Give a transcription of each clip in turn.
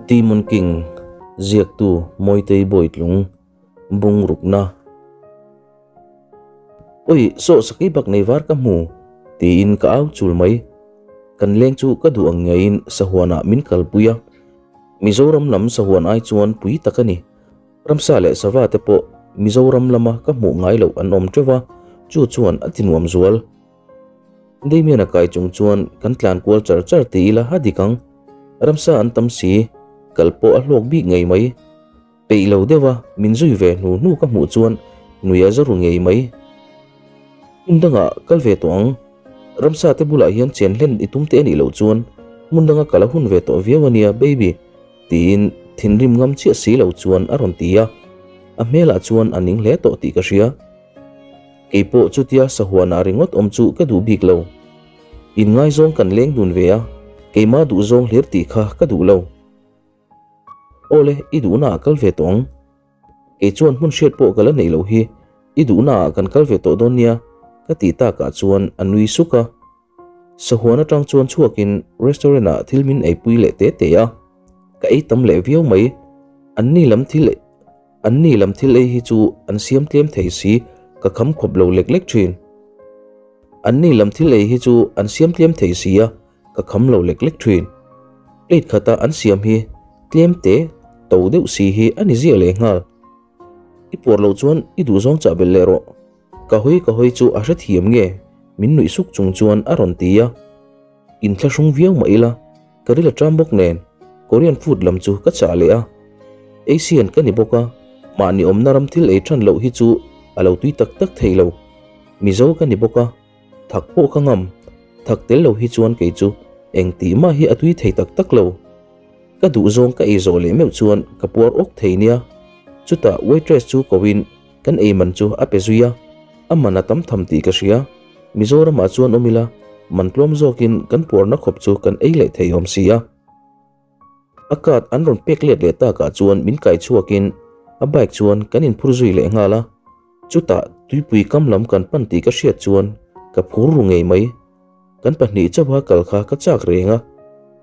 Demon King ziaktu Mawitei Bawitlung bungrukna. Oi, saw sakei bak nei var ka hmu, tiin ka au chul mai. Kan leng chu ka duh ang ngeiin sahuanah min kalpui a. Mizoram lam sahuan ai chuan pui tak a ni. Ramsa leh sava te pawh Mizoram lama ka hmuh ngai loh an awm teuh a, chu chuan a ti nuam zual. Damian a kai chung chuan kan tlan kual char char ti ila a dik ang. Ramsa an tam si, kal pawh a hlawk bik ngei mai. Peih lo deuh a, min zui ve hnu hnu ka hmuh chuan nui a zaru ngei mai. Hmun dangah kal ve tawh ang. Ramsa te bulah hian chen hlen i tum te a nih loh chuan hmun danga kal a hun ve tawh viau a nia baby. Tiin thinrim ngam chiah si lo chuan a rawn ti a, a hmelah chuan a ning hle tawh tih ka hria. Keipawh chutia sahuanah ringawt awm chu ka duh bik lo. Inngaizawng kan leng dun ve a, keimah duhzawng hlir tih kha ka duh lo. Awle, i duhnaah kal ve tawh ang. Kei chuan hmun hriat pawh ka la neih loh hi, i duhnaah kan kal ve tawh dawn nia, ka tih takah chuan a nui suk a. Sahuan atang chuan chhuakin restaurant ah thil min eipui leh te te a, ka ei tam leh viau mai. An ni lam thil an ni lam thil ei hi chu an siam tlem thei si, ka kham khawp lo lek lek thin. An ni lam thil ei hi chu an siam tlem thei si a, ka kham lo lek lek thin. Plate khata an siam hi tlem te to deuh si hi a ni ziah leh nghal. I puar loh chuan i duhzawng chah belh leh rawh. Ka hawi ka hawi chu a hrethiam nge? Min nuih suk chung chuan a rawn ti a. Inthlahrung viau mah ila, ka ril a ṭam bawk nen Korean food lam chu ka chah leh a. Asian ka ni bawk a, mahni awmna ram thil ei ṭhan loh hi chu a lo tui tak tak thei lo. Mizo ka ni bawk a, thak pawh ka ngam. Thak tel lo hi chuan kei chu engtih mah hi a tui thei tak tak lo. Ka duh zawng ka ei zawh leh meuh chuan ka puar awk thei nia. Chutah waitress chu koin Kan ei man chu a pe zui a, a man a tam tham tih ka hria. Mizoramah chuan awm ila, man tlawm zawkin kan puarna khawp chu kan ei leh thei awm si a. A card an rawn pek let leh takah chuan min kai chhuakin a bike chuan kan inphur zui leh nghal a. Chutah tuipui kam lam kan pan tih ka hriat chuan ka phur ru ngei mai. Kan pahnih chauha kal kha ka chak reng a,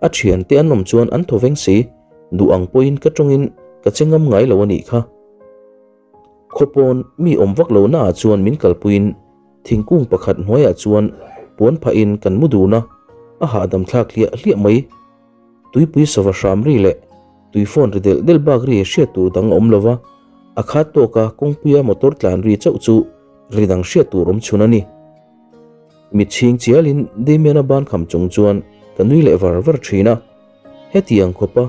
a thiante an awm chuan an thaw veng si, duh ang pawhin ka tawngin ka che ngam ngai lo a nih kha. Khawpawn mi awm vak lo naah chuan min kalpuiin thingkung pakhat hnuaiah chuan puan phahin kan mu dun a, a hahdam thlak hliah hliah mai. Tuipui sava hram ri leh tui phone ri delh delh bak ri hriat tur dang a awm lo va, a khat tawka kawngpuia motor tlan ri chauh chu ri dang hriat tur awm chhun a ni. Mit chhing chialin Damian-a ban kham chung chuan ka nui leh var var thin a, hetiang khawpa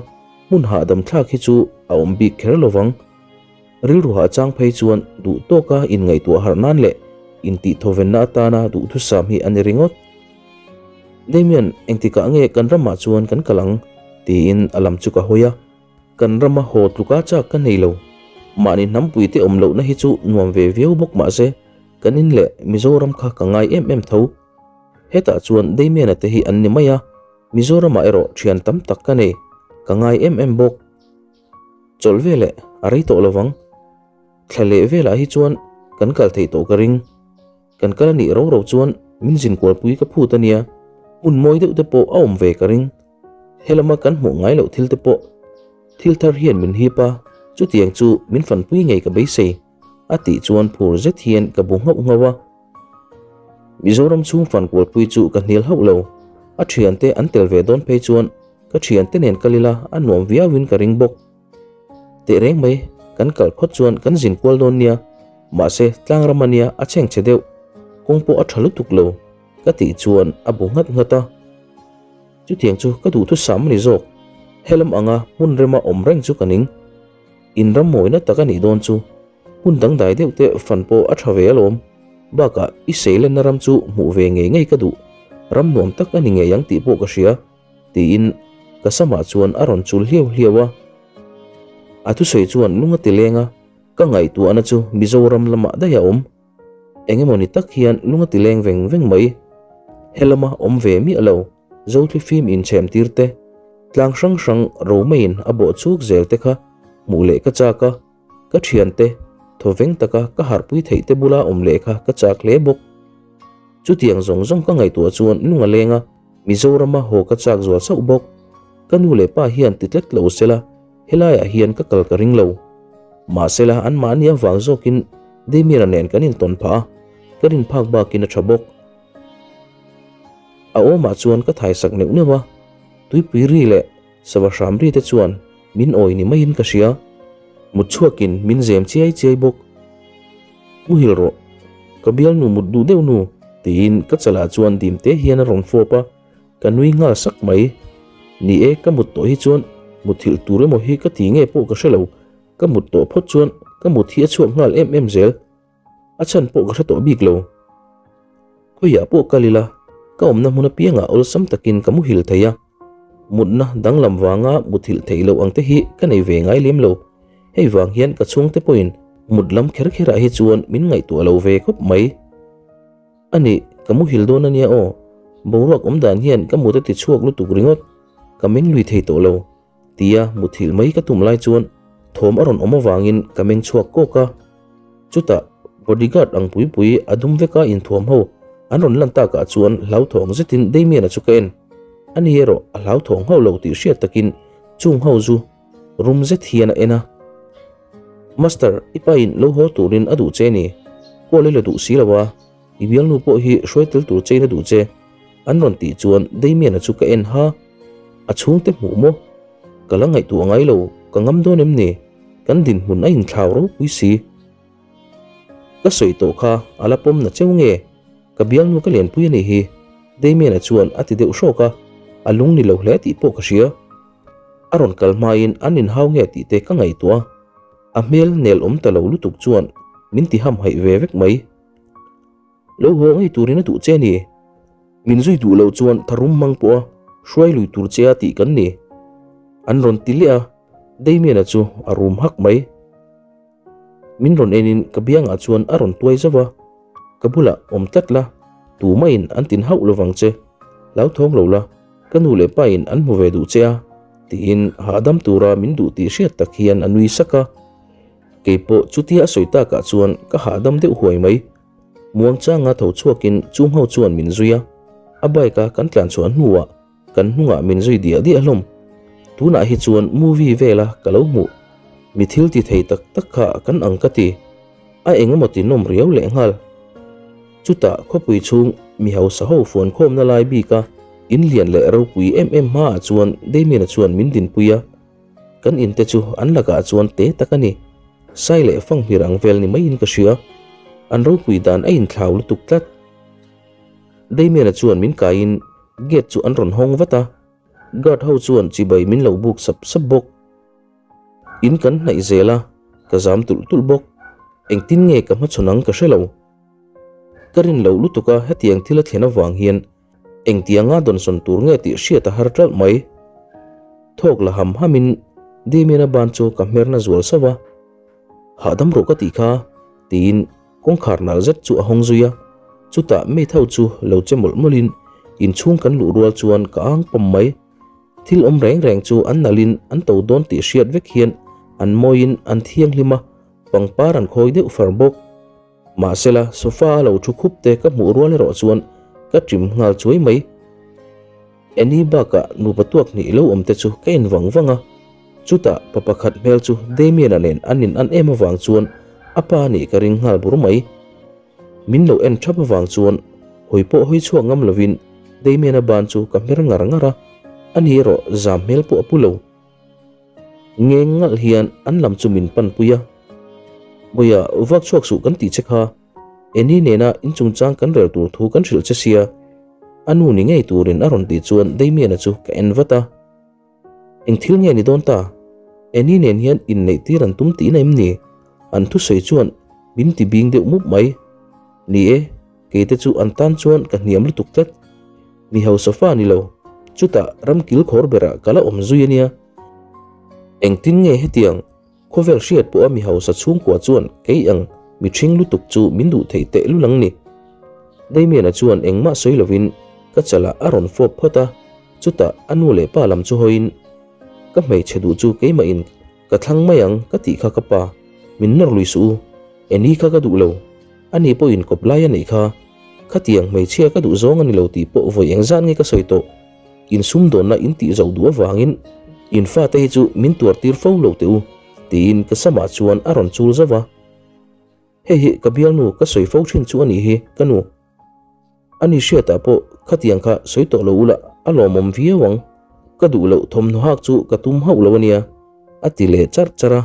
hmun hahdam thlak hi chu a awm bik kher lo vang. Rilru hah chang phei chuan duh tawka inngaihtuah harh nan leh intihthawenna atana duhthusam hi a ni ringawt. Damian, engtikah nge kan ramah chuan kan kal ang? tiin a lam chu ka hawi a. Kan rama haw tluka chak ka nei lo. Mahni hnampuite awm lohna hi chu nuam ve viau bawk mahse kan in leh Mizoram kha ka ngai em em tho. Hetah chuan Damian-a te hi an ni mai a, Mizoramah erawh thian tam tak ka nei, ka ngai em em bawk. Chawlh veleh a rei tawh lovang. Thla leh velah hi chuan kan kal theih tawh ka ring. Kan kal a nih ro ro chuan min zin kualpui ka phut a nia, hmun mawi deuh te pawh a awm ve ka ring. Helama kan hmuh ngai loh thil te pawh thil thar hian min hip a, chutiang chu min fanpui ngei ka beisei a tih chuan phur zet hian ka bu nghauh nghauh a. Mizoram chhung fan kualpui chu ka hnial hauh lo, a thiante an tel ve dawn phei chuan Ka thiante nen kal ila a nuam viauin ka ring bawk. Teh reng mai, kan kal phawt chuan kan zin kual dawn nia, mahse tlang ram ania a chheng che deuh, kawng pawh a tha lutuk lo, ka tih chuan a bu nghat nghat a. Chutiang chu ka duhthusam a ni zawk, helam anga hmun rema awm reng chu ka ning. In ram mawina tak a nih dawn chu, hmun dangdai deuh te fan pawh a tha ve alawm. Bakah i seilenna ram chu hmuh ve ngei ngei ka duh, ram nuam tak a ni ngei ang tih pawh ka hria. Tiin ka samah chuan a rawn chul hliau hliau a. A thusawi chuan lung a ti leng a, ka ngaihtuahna chu Mizoram lamah daih a awm. Eng emaw ni tak hian lung a ti leng veng veng mai. Helama awm ve miah lo, Zothli fim inchhem tir te, tlang hrang hrang romeiin a bawh chuk zel te kha hmuh leh ka chak a, ka thiante thawveng taka ka harhpui theih te bula awm leh kha ka chak hle bawk. Chutiang zawng zawng ka ngaihtuah chuan lung a leng a, Mizorama haw ka chak zual sauh bawk. Ka nu leh pa hian ti tlat lo sela helaiah hian ka kal ka ring lo. Mahsela anmahni avang zawkin Damien-a nen kan intawn phah a, ka rin phak bakin a tha bawk. A awmah chuan ka thaisak neuh neuh a, tuipui ri leh sava hram ri te chuan min awi ni maiin ka hria. Mut chhuakin min zem chiai chiai bawk. Muhil rawh, ka bialnu mut duh deuh nu, tiin ka chalah chuan dim te hian a rawn fawp a. Ka nui nghal sak mai. Ni e, ka mut tawh hi chuan muthilh tur emaw hi ka ti nge pawh ka hre lo. Ka mut tawh phawt chuan ka mut hi a chhuak nghal em em zel. A chhan pawh ka hre tawh bik lo. Khawiah pawh kal ila, ka awmna hmun apiangah awlsam takin ka muhil thei a. Mutna danglam vanga muthilh theih loh ang te hi ka nei ve ngai lem lo. Hei vang hian ka chhungte pawhin mut lam kher kherah hi chuan min ngaihtuah lo ve khawp mai. A nih, ka muhil dawn a nia aw. Boruak awm dan hian ka mut a ti chhuak lutuk ringawt. Ka meng lui thei tawh lo. Tia muthilh mai ka tum lai chuan thawm a rawn awm avangin ka meng chhuak kawk a. Chutah bodyguard ang pui pui a dum veka inthuam ho an rawn lan takah chuan hlauthawng zetin Damian-a chu ka en. Ani erawh a hlauthawng hauh lo tih hriat takin chung ho zu rum zet hian a en a. Master, i pain lo haw turin a duh che ni. Call i la duh si lo a, i bialnu pawh hi hruai tel tur chein a duh che. An rawn tih chuan Damian-a chu ka en ha. A chhungte hmuh maw? Ka la ngaihtuah ngai lo, ka ngam dawn em ni? Kan dinhmun a inthlau ropui si. Ka sawi tawh kha a la pawm na cheu nge? Ka bialnu ka lenpui a nih hi. Damian-a chuan a ti deuh hrawk a, a lung ni lo hle tih pawh ka hria. A rawn kal hmain an inhau nge tih te ka ngaihtuah a, a hmel nel awm ta lo lutuk chuan min ti hamhaih ve vek mai. Lo haw ngei turin a duh che ni. Min zui duh loh chuan tharum hmang pawh a hruai lui tur che a tih kan ni. An rawn ti leh a, Damian-a chu a rum hak mai. Min rawn enin ka biangah chuan a rawn tuai zauh a, Ka bulah awm tlat la, tumahin an tin hauh lovang che, hlauthawng lo la, ka nu leh pain an hmu ve duh che a, tiin hahdam tura min duh tih hriat tak hian a nui sak a. Keipawh chutia a sawi takah chuan ka hahdam deuh huai mai. Muangchanga tho chhuakin chungho chuan min zui a, a bike-a kan tlan chhuah hnuah Kan hnungah min zui diah diah hlawm. Tunah hi chuan movie vela ka lo hmuh. Mi thil ti thei tak tak kha kan ang ka ti. A eng emaw ti nawm riau leh nghal. Chutah khawpui chhung mi hausa ho fuan khawmna lai bika in lian leh ropui em em hmaah chuan Damien-a chuan min dinpui a. Kan inte chu an lakah chuan te tak a ni. Sai leh fanghmir ang vel ni maiin ka hria. An ropui dan a inthlau lutuk tlat. Damian-a chuan min kaiin gate chu an rawn hawng vat a, guard ho chuan chibai min lo buk sap sap bawk. In kan hnaih zel a, ka zam tulh tulh bawk. Engtin nge ka hmachhawn ang ka hre lo. Ka rin loh lutuk a hetiang thil a thlen avang hian engtianga dawnsawn tur nge tih hriat a har ṭalh mai. Thawk la ham hamin Damian-a ban chu ka hmerna zual sauh a, Hahdam rawh ka tih kha, tiin kawngkhar nal zet chu a hawng zui a. Chutah mate ho chu lo che mawlh mawlhin inchhung kan luh rual chuan ka ang pawm mai. Thil awm reng reng chu an nalhin an to dawn tih hriat vek hian an mawiin an thianghlim a, pangpar an khawi deuh far bawk. Mahsela sofa a lo thu khup te ka hmuh rual erawh chuan ka ṭim nghal chuai mai. Annie bakah nupa tuak hnih lo awm te chu ka en vang vang a, chutah pa pakhat hmel chu Damian-a nen an in an em avang chuan a pa nih ka ring nghal bur mai. Min lo en thap avang chuan hawi pawh hawi chhuak ngam lovin Damian-a ban chu ka hmer ngar ngar a, ani erawh zam hmel pawh a pu lo. Ngeng ngalh hian an lam chu min panpui a, Bawiha vak chhuak suh kan tih che kha. Eni nena in chungchang kan rel tur thu kan hrilh che sia, a nu ni ngei turin a rawn tih chuan Damian-a chu ka en vat a. Eng thil nge ni dawn ta? Eni nen hian inneih tir an tum tihna em ni? An thusawi chuan min ti bing deuh mup mai. Ni e, kei te chu an tan chuan ka hniam lutuk tlat. Mi hausa fa ni lo, chutah ram kilkhawr berah ka la awm zui a nia. Engtin nge hetiang Khawvel hriat pawha mi hausa chhungkua chuan kei ang mi ṭhing lutuk chu min duh theih teh lul ang ni. Damian-a chuan engmah sawi lovin ka chalah a rawn fawp phawt a, chutah a nu leh pa lam chu hawiin, Ka hmeichhe duh chu keimahin ka thlang mai ang ka tih kha ka pa, min nawr lui suh u, Annie kha ka duh lo, ani pawhin kawp lai a neih kha, khatiang hmeichhia ka duh zawng a ni lo tih pawh vawi engzat nge ka sawi tawh. In sumdawnna in tih zoh duh avangin in fate hi chu min tuar tir fo lo teh u, tiin ka samah chuan a rawn chul zauh a. Hei hi ka bialnu ka sawi fo thin chu a nih hi, ka nu. Ani hriatah pawh khatiang kha sawi tawh lo ula a lawmawm viau ang. Ka duh loh thawmhnaw hak chu ka tum hauh lo a nia, a ti leh charh charh a.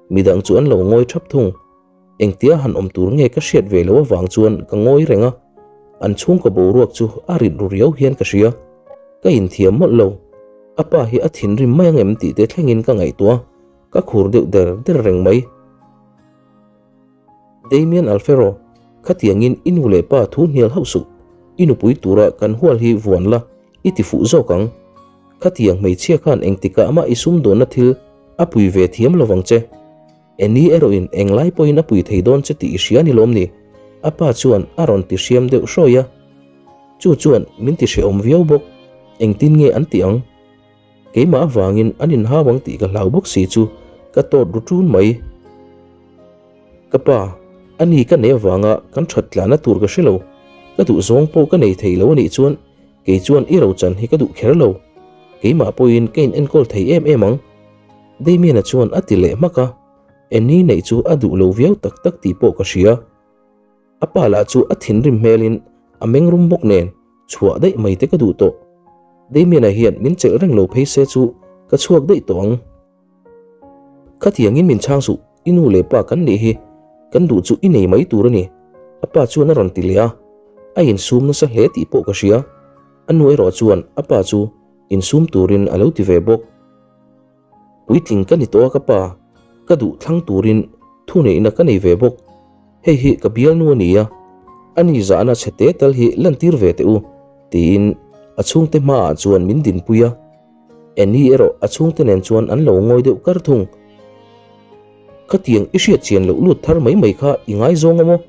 Midang chu an lo ngawi thap thung. Engtia han awm tur nge ka hriat ve loh avang chuan ka ngawi reng a, an chhungkaw boruak chu a rit ru riau hian ka hria. Ka inthiam mawlh lo. A pa hi a thinrim mai ang em tih te thlengin ka ngaihtuah a, ka khur deuh der der reng mai. Damian Alfero, khatiangin i nu leh pa thu hnial hauh suh. I nupui tura kan hual hi vuan la, i ti fuh zawk ang. Khatiang hmeichhia khan engtikah mah i sumdawnna thil a pui ve thiam lovang che. Eni erawhin englai pawhin a pui thei dawn che tih i hria ni lawm ni? A pa chuan a rawn ti hriam deuh hrawi a. Chu chuan min ti hrehawm viau bawk. Engtin nge an tih ang? Keimah avangin an inhau ang tih ka hlau bawk si chu ka tawt ru ṭun mai. Ka pa, a ni ka nei avanga kan ṭhat tlahna tur ka hre lo. Ka duh zawng pawh ka nei thei lo a nih chuan kei chuan i rochan hi ka duh kher lo. Keimah pawhin ka in enkawl thei em em ang. Damian-a chuan a ti leh hmak a, Annie neih chu a duh lo viau tak tak tih pawh ka hria. A pa lah chu a thinrim hmelin a meng rum bawk nen chhuah daih mai te ka duh tawh. Damian-a hian min chelh reng lo phei se chu ka chhuak daih tawh ang. Khatiangin min chhang suh, i nu leh pa kan nih hi, kan duh chu i nei mai tur a ni, a pa chuan a rawn ti leh a. A insum nasa hle tih pawh ka hria. A nu erawh chuan a pa chu insum turin a lo ti ve bawk. Puitling ka ni tawh a ka pa, ka duh thlang turin thuneihna ka nei ve bawk. Hei hi ka bialnu a ni a, ani zahna chhe te tal hi lantir ve teh u, tiin a chhungte hmaah chuan min dinpui a. Annie erawh a chhungte nen chuan an lo ngawi deuh kar thung. Khatiang i hriat chian loh lut thar mai mai kha i ngaizawng a maw?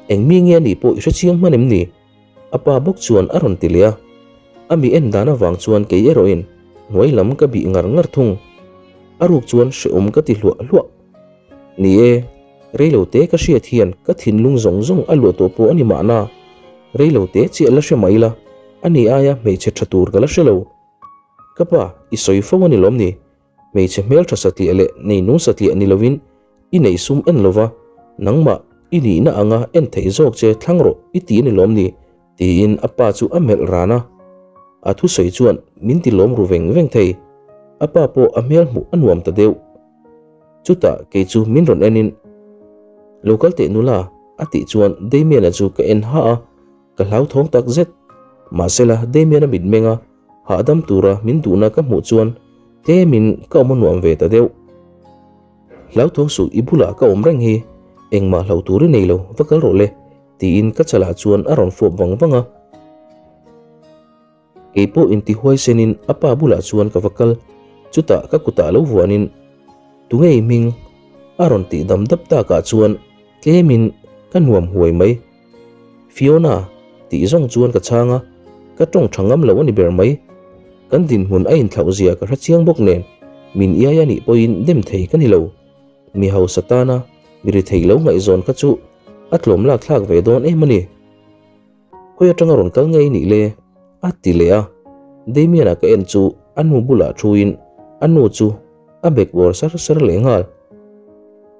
Eng mi nge a nih pawh i hre chiang hman em ni? A pa bawk chuan a rawn ti leh a, a mi en dan avang chuan kei erawhin hnuai lam ka bih ngar ngar thung. A ruk chuan hrehawm ka ti hluah hluah. Ni e, reilote ka hriat hian ka thinlung zawng zawng a luah tawh pawh a ni mahna, reilote chiah la hre mai la, a ni aia hmeichhe tha tur ka la hre lo. Ka pa, i sawi fo a ni lawm ni? Hmeichhe hmeltha satliah leh neinung satliah ni lovin i neih sum en lova, nangmah i nihna anga en theih zawk che thlang rawh i ti a ni lawm ni? tiin a pa chu a melh ran a. A thusawi chuan min ti lawm ru veng veng thei. A pa pawh a hmel hmuh a nuam ta deuh. Chutah kei chu min rawn enin, Lo kal teh nula, a tih chuan Damian-a chu ka en ha a, ka hlauthawng tak zet. Mahsela Damian-a mitmeng a hahdam tura min duhna ka hmuh chuan tlemin ka awm a nuam ve ta deuh. Hlauthawng suh i bulah ka awm reng hi, engmah hlau tur i nei lo, va kal rawh le, tiin ka chalah chuan a rawn fawp vang vang a. Kei pawh inti huaisenin a pa bulah chuan ka va kal, chutah ka kutah lo vuanin, Tunge i hming? a rawn tih dam dap takah chuan tlemin ka nuam huai mai. Fiona, tih zawng chuan ka chhang a, ka tawng tha ngam lo a ni ber mai. Kan dinhmun a inthlauh zia ka hre chiang bawk nen, min iai a nih pawhin dem thei ka ni lo. Mi hausa tana mi ri thei lo ngaihzawn kha chu a tlawm lak thlak ve dawn em a ni. Hawi atanga rawn kal ngei nih le? a ti leh a, Damian-a ka en chu a nu bulah thuin a nu chu a bek bawr sar sar leh nghal.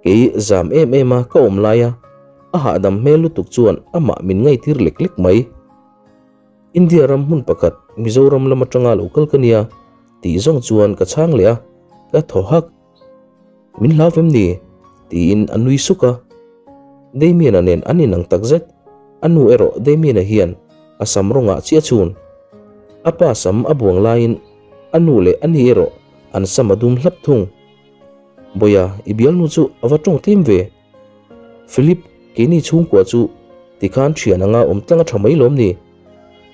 Kei zam em em a ka awm lai a, a hahdam hmel lutuk chuan amah min ngaitir lek lek mai. India ram hmun pakhat Mizoram lam atanga lo kal ka nia tih zawng chuan ka chhang leh a, ka thaw hak. Min hlau vem ni? tiin a nui suk a. Damian-a nen an inang tak zet. A nu erawh Damian-a hian a sam rawngah chiah chhun. A pa sam a buang laiin a nu leh a ni erawh an sam a dum hlap thung. Bawia, i bialnu chu a va tawng tlem ve. Philip, keini chhungkua chu tikhan thian anga awm tlang a tha mai lawm ni?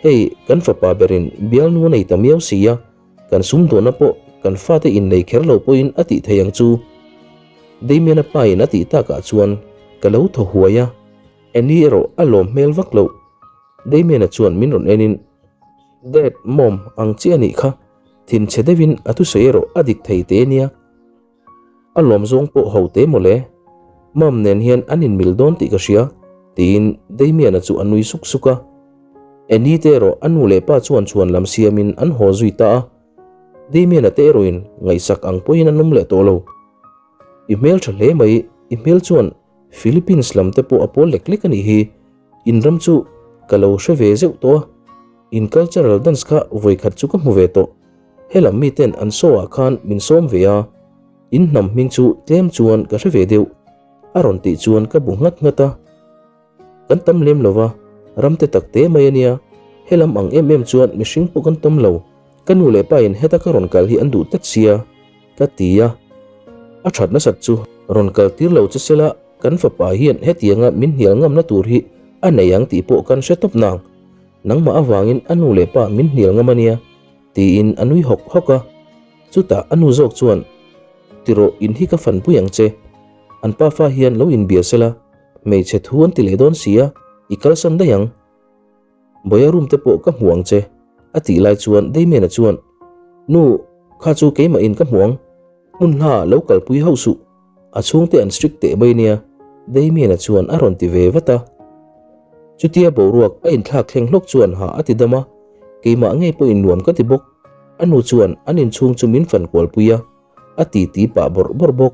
Hei, kan fapa berin bialnu a nei ta miau si a, kan sumdawnna pawh kan fate innei kher lo pawhin a tih thei ang chu. Damian-a pain a tih takah chuan ka lo thaw huai a, Annie erawh a lawm hmel vak loh. Damian-a chuan min rawn enin, Dad, Mom, ang chiah a nih kha. Thinchhe deuhin a thusawi erawh a dik thei te nia. A lawm zawng pawh ho te mawle. Mom nen hian an inmil dawn tih ka hria, tiin Damian-a chu a nui suk suk a. Annie te erawh a nu leh pa chuan chhuan lam siamin an haw zui ta a. Damian-a te erawhin ngaihsak ang pawhin an awm leh tawh lo. I hmel tha hle mai, i hmel chuan Philippines lam te pawh a pawl lek lek a nih hi. In ram chu ka lo hre ve zeuh tawh a, in cultural dance kha vawikhat chu ka hmu ve tawh. Helam miten an show ah khan min sawm ve a, in hnam hming chu tlem chuan ka hre ve deuh a rawn tih chuan ka bu nghat nghat a. Kan tam lem lo va, ram te tak te mai a nia, helam ang em em chuan mihring pawh kan tam lo. Ka nu leh pa in heta ka rawn kal hi an duh tlat sia, ka ti a. A that nasat chu rawn kal tir lo che sela kan fapa hian hetianga min hnial ngamna tur hi a nei ang tih pawh kan hre tawp nang. Nangmah avangin a nu leh pa min hnial ngam a nia, tiin a nui hawk hawk a. Chutah a nu zawk chuan, Tirawh in hi ka fanpui ang che. An pafa hian lo inbia sela, hmeichhe thu an ti leh dawn sia, i kalsan daih ang. Bawia room te pawh ka hmu ang che, a tih lai chuan Damian-a chuan, Nu, kha chu keimahin ka hmu ang. Hmun hla lo kalpui hauh suh, a chhungte an strict teh mai nia, Damian-a chuan a rawn ti ve vat a. Chutia boruak a inthlak thleng hlawk chuan ha a ti dam a, keimah ngei pawhin nuam ka ti bawk. A nu chuan an inchhung chu min fan kualpui a, a titi pah bawrh bawrh bawk.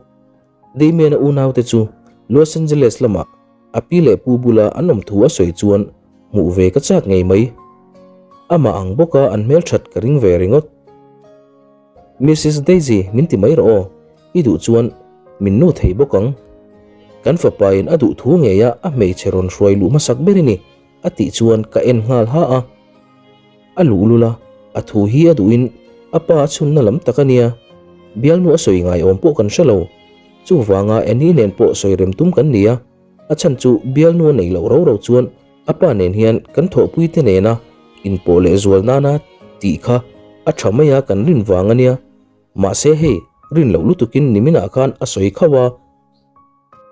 Damian-a unaute chu Los Angeles lamah a pi leh pu bula an awm thu a sawi chuan hmuh ve ka chak ngei mai. Amah ang bawka an hmelthat ka ring ve ringawt. Missus Daisy min ti mai rawh aw, i duh chuan min nu thei bawk ang. Kan fapain a duh thu ngeia a hmeichhe rawn hruai luh hmasak ber i ni, a tih chuan ka en nghal ha a. A luh lul a, a thu hi a duhin a pa a chhunna lam tak a nia. Bialnu a sawi ngai awm pawh kan hre lo. Chuvanga Annie nen pawh sawi rem tum kan ni a, a chhan chu bialnu a neih loh ro ro chuan a pa nen hian kan thawhpui te nena inpawh leh zual nana tih kha a tha mai a kan rin vang a nia. Mahse hei rin loh lutukin niminah khan a sawi khauh a.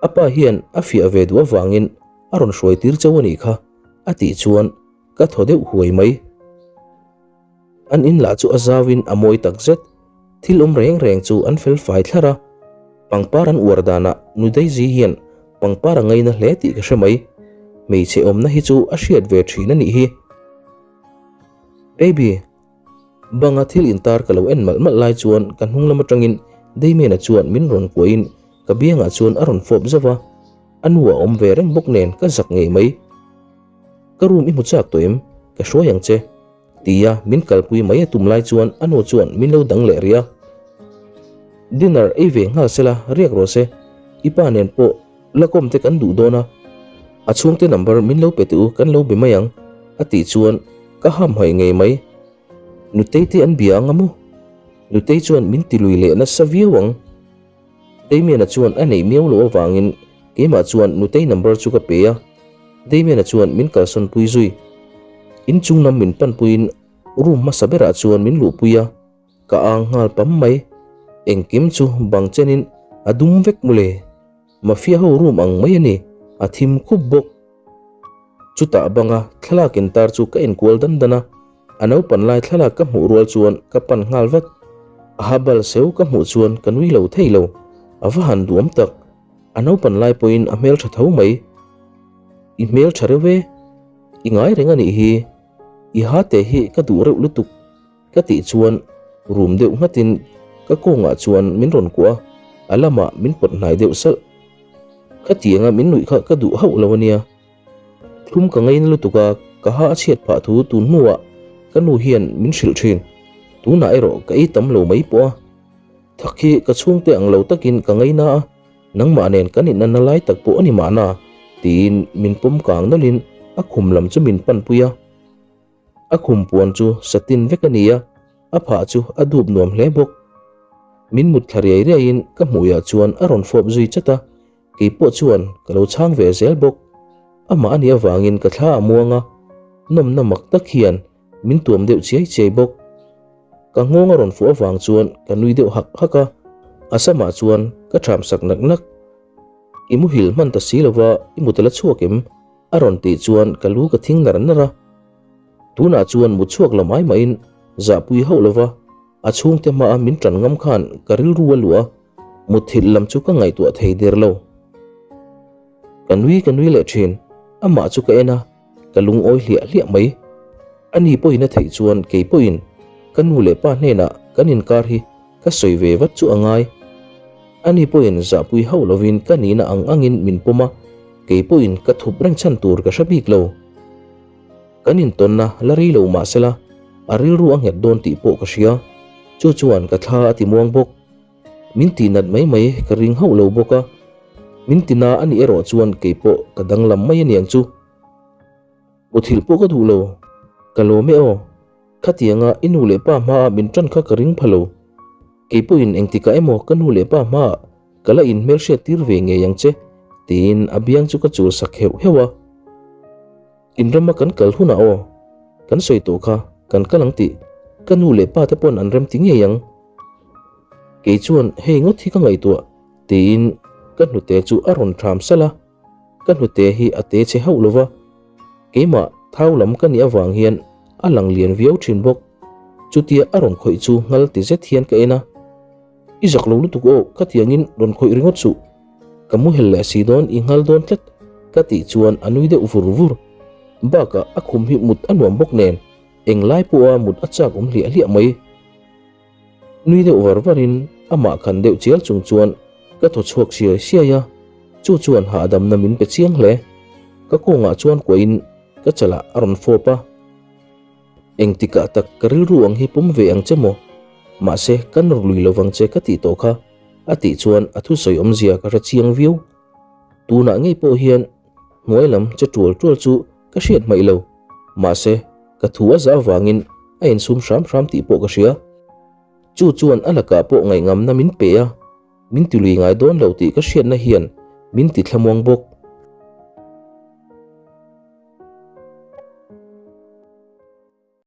A pa hian a fiah ve duh avangin a rawn hruai tir chauh a nih kha a tih chuan ka thaw deuh huai mai. An in lah chu a zauin a mawi tak zet. Thil awm reng reng chu an fel fai thlar a. Pangpar an uar danah Nu Daisy hian pangpar a ngaina hle tih ka hre mai. Hmeichhe awmna hi chu a hriat ve thin a nih hi. Baby. Banga thil intar ka lo en malh malh lai chuan ka hnung lam atangin Damian-a chuan min rawn kuahin ka biangah chuan a rawn fawp zauh a. A nu a awm ve reng bawk nen ka zak ngei mai. Ka room i hmu chak tawh em? Ka hruai ang che. Tia min kalpui mai a tum lai chuan a nu chuan min lo dang leh rih a. Dinner ei ve nghal sela riak rawh se, i pa nen pawh lakawm te kan duh dawn a, a chhungte number min lo pe teh u kan lo be mai ang a tih chuan ka hamhaih ngei mai. Nutei te an bia ang a maw? Nutei chuan min ti lui leh nasa viau ang. Damian-a chuan a neih miau loh avangin keimah chuan nutei number chu ka pe a, Damian-a chuan min kalsawn pui zui. Inchung lam min panpuiin room hmasa berah chuan min luhpui a, ka ang nghal pam mai. Engkim chu bang chenin a dum vek mawle. Mafia ho room ang mai a ni, a thim khup bawk. Chutah banga thlalak intar chu ka enkual dan dan a, a naupan lai thlalak ka hmuh rual chuan ka pan nghal vat. A ha bal seu ka hmuh chuan ka nui lo thei lo, a va han duam tak. A naupan lai pawhin a hmeltha tho mai. I hmeltha reuh e, i ngai reng a nih hi, i ha te hi ka duh reuh lutuk. Ka tih chuan rum deuh nghatin ka kawngah chuan min rawn kuah a, a lamah min pawt hnai deuh salh. Khatianga min nuih kha ka duh hauh lo a nia. Thlum ka ngaina lutuk a, ka ha a chhiat phah thu tun hnuah ka nu hian min hrilh thin. Tunah erawh ka ei tam lo mai pawh a. Thak hi ka chhungte ang lo takin ka ngaina a, nangmah nen kan inanna lai tak pawh a ni mahna, tiin min pawm kang nawlhin a khum lam chu min panpui a. A khum puan chu satin vek a ni a, a phah chu a dup nuam hle bawk. Min mut thla riai riaiin ka hmuiah chuan a rawn fawp zui chat a, kei pawh chuan ka lo chhang ve zel bawk. Amah a nih avangin ka thla a muang a, nawmna mak tak hian min tuam deuh chiai chiai bawk. Ka nghawng a rawn fuh avang chuan ka nui deuh hak hak a, a samah chuan ka ṭham sak nak nak. I muhil hman ta si lova i mut a la chhuak em? A rawn tih chuan ka lu ka thing nar nar a. Tunah chuan mut chhuak la mai maiin zahpui hauh lova a chhungte hmaa min tan ngam khan ka rilru a luah a, mutthilh lam chu ka ngaihtuah thei der lo. Ka nui ka nui leh thin, amah chu ka en a, ka lungawi hliah hliah mai. Ani pawhin a theih chuan kei pawhin ka nu leh pa hnenah kan inkar hi ka sawi ve vat chu a ngai. Ani pawhin zahpui hauh lovin ka nihna ang angin min pawm a, kei pawhin ka thup reng chhan tur ka hre bik lo. Kan intawnna la rei lo mah sela a rilru a nghet dawn tih pawh ka hria. Chu chuan ka thla a ti muang bawk. Min tihnat mai mai ka ring hauh lo bawk a, min tina a nih erawh chuan kei pawh ka danglam mai aniang chu. Muthilh pawh ka duh lo. Ka lawm e aw. Khatianga i nu leh pa hmaah min tan kha ka ring pha lo. Kei pawhin engtikah emaw ka nu leh pa hmaah ka la inhmelhriat tir ve ngei ang che, tiin a biang chu ka chul sak heuh heuh a. Inrama kan kal hunah aw. Kan sawi tawh kha, kan kal ang tih ka nu leh pa te pawn an remti ngei ang. Kei chuan hei ngawt hi ka ngaihtuah, tiin ka hnute chu a rawn ṭham salh a. Ka hnute hi a te che hauh lova, keimah thau lam ka nih avang hian a lang lian viau thin bawk. Chutia a rawn khawih chu nghal ti zet hian ka en a, I zak lo lutuk aw, khatiangin rawn khawih ringawt suh. Ka muhel leh si dawn i nghal dawn tlat ka tih chuan a nui deuh vur vur. Bakah a khum hi mut a nuam bawk nen englai pawha mut a chak awm hliah hliah mai. Nui deuh var varin amah khan deuh chial chung chuan ka thaw chhuak siai siai a, chu chuan hahdamna min pe chiang hle. Ka kawngah chuan kuahin ka chalah a rawn fawp a. Engtikah tak ka rilru ang hi pawm ve ang che maw? Mahse ka nawr lui lovang che ka tih tawh kha a tih chuan a thusawi awmzia ka hre chiang viau. Tunah ngei pawh hian hnuai lam che tual tual chu ka hriat hmaih lo. Mahse, ka thu a zah avangin a insum hram hram tih pawh ka hria. Chu chuan a lakah pawh ngaihngamna min pe a, min tilui ngai dawn lo tih ka hriatna hian min ti thlamuang bawk.